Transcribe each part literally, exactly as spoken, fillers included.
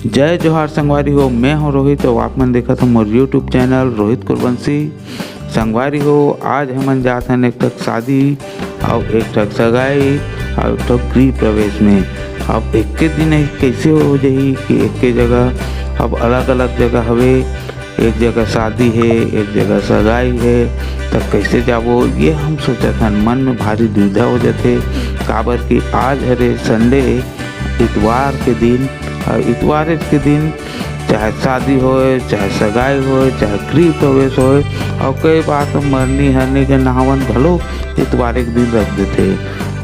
जय जोहार संगवारी हो, मैं हूं रोहित अउ आप मन देखत हो मोर YouTube चैनल रोहित कुरबंसी। संगवारी हो, आज हमन जात हन एक ठक शादी अउ एक ठक सगाई अउ एक ठक गृह प्रवेश में। अब एके दिन ही कैसे हो जाही कि एके जगह, अब अलग-अलग जगह हवे, एक जगह शादी हे, एक जगह सगाई हे, त कैसे जाबो, ये हम सोचत हन। मन में भारी दुविधा हो जाथे, काबर कि आज हरे Sunday, इतवार के दिन, अउ इतवार के दिन चाहे शादी होए, चाहे सगाई होए, चाहे गृह प्रवेश होए, अउ कई बार तो मरनी हरनी के नहावन घलो इतवार के दिन रख देथे।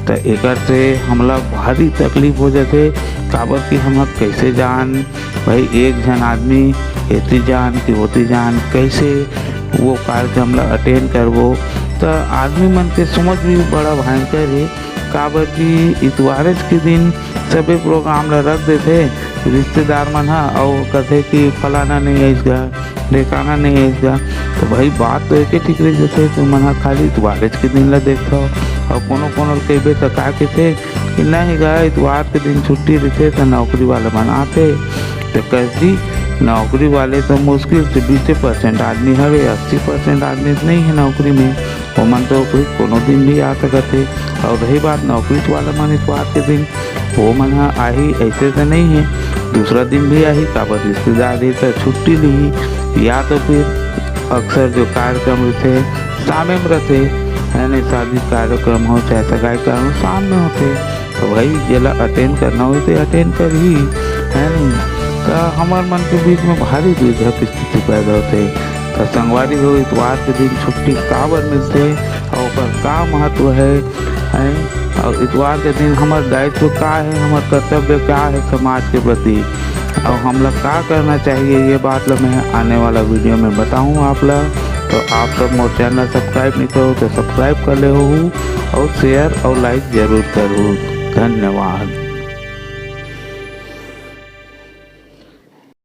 त एकर से हमला भारी तकलीफ हो जाथे, काबर कि हम कैसे जान भाई, एक झन आदमी एती जान कि ओती जान, कैसे वो कार्यक्रम ला अटेंड करबो। त आदमी मन के सोच भी बड़ा भयंकर हे, काबर कि इतवारेच के दिन सबे प्रोग्राम ला रख देथे। रिश्तेदार मन ह अउ कथे कि फलाना नहीं आइस गा, ढेकाना नहीं आइस गा। तो भाई, बात तो एके ठीक रह जथे, तुमन ह खाली इतवारेच के दिन ला देखथव, अउ कोनो कोनो ल कहिबे त का कथे कि नहीं गा, इतवार के दिन छुट्टी रहिथे त नौकरी वाला मन आथे। त कस जी, नौकरी वाले तो मुश्किल से बीसे परसेंट आदमी हवे, अस्सी परसेंट आदमी तो नहीं है नौकरी में। ओमन तो कोई कोनो दिन भी आ सकत हे। और रही बात नौकरी वाला मन इतवार के दिन, वो मन ह आही, ऐसे तो नहीं है, दूसरा दिन भी आही, काबर रिश्तेदार ही तो छुट्टी ली, या तो फिर अक्सर जो कार्यक्रम रहिथे शामे में रहिथे, है नहीं, शादी कार्यक्रम हो चाहे सगाई कार्यक्रम शाम में होथे। तो भाई, जेला अटेंड करना होही, ते अटेंड करही, है नहीं? तो हमर मन के बीच में भारी दुविधा के स्थिति पैदा होथे। तो संगवारी हो, इतवार के दिन छुट्टी काबर मिलथे और ओकर का महत्व है, हैं? और इतवार के दिन हमर दायित्व का है, हमर कर्तव्य का है समाज के प्रति, और हमला का करना चाहिए, ये बात ला मैं आने वाला वीडियो में बताऊँ आप ला। तो आप सब मोर चैनल सब्सक्राइब नहीं करो तो सब्सक्राइब कर ले हो, और शेयर और लाइक जरूर करो। धन्यवाद।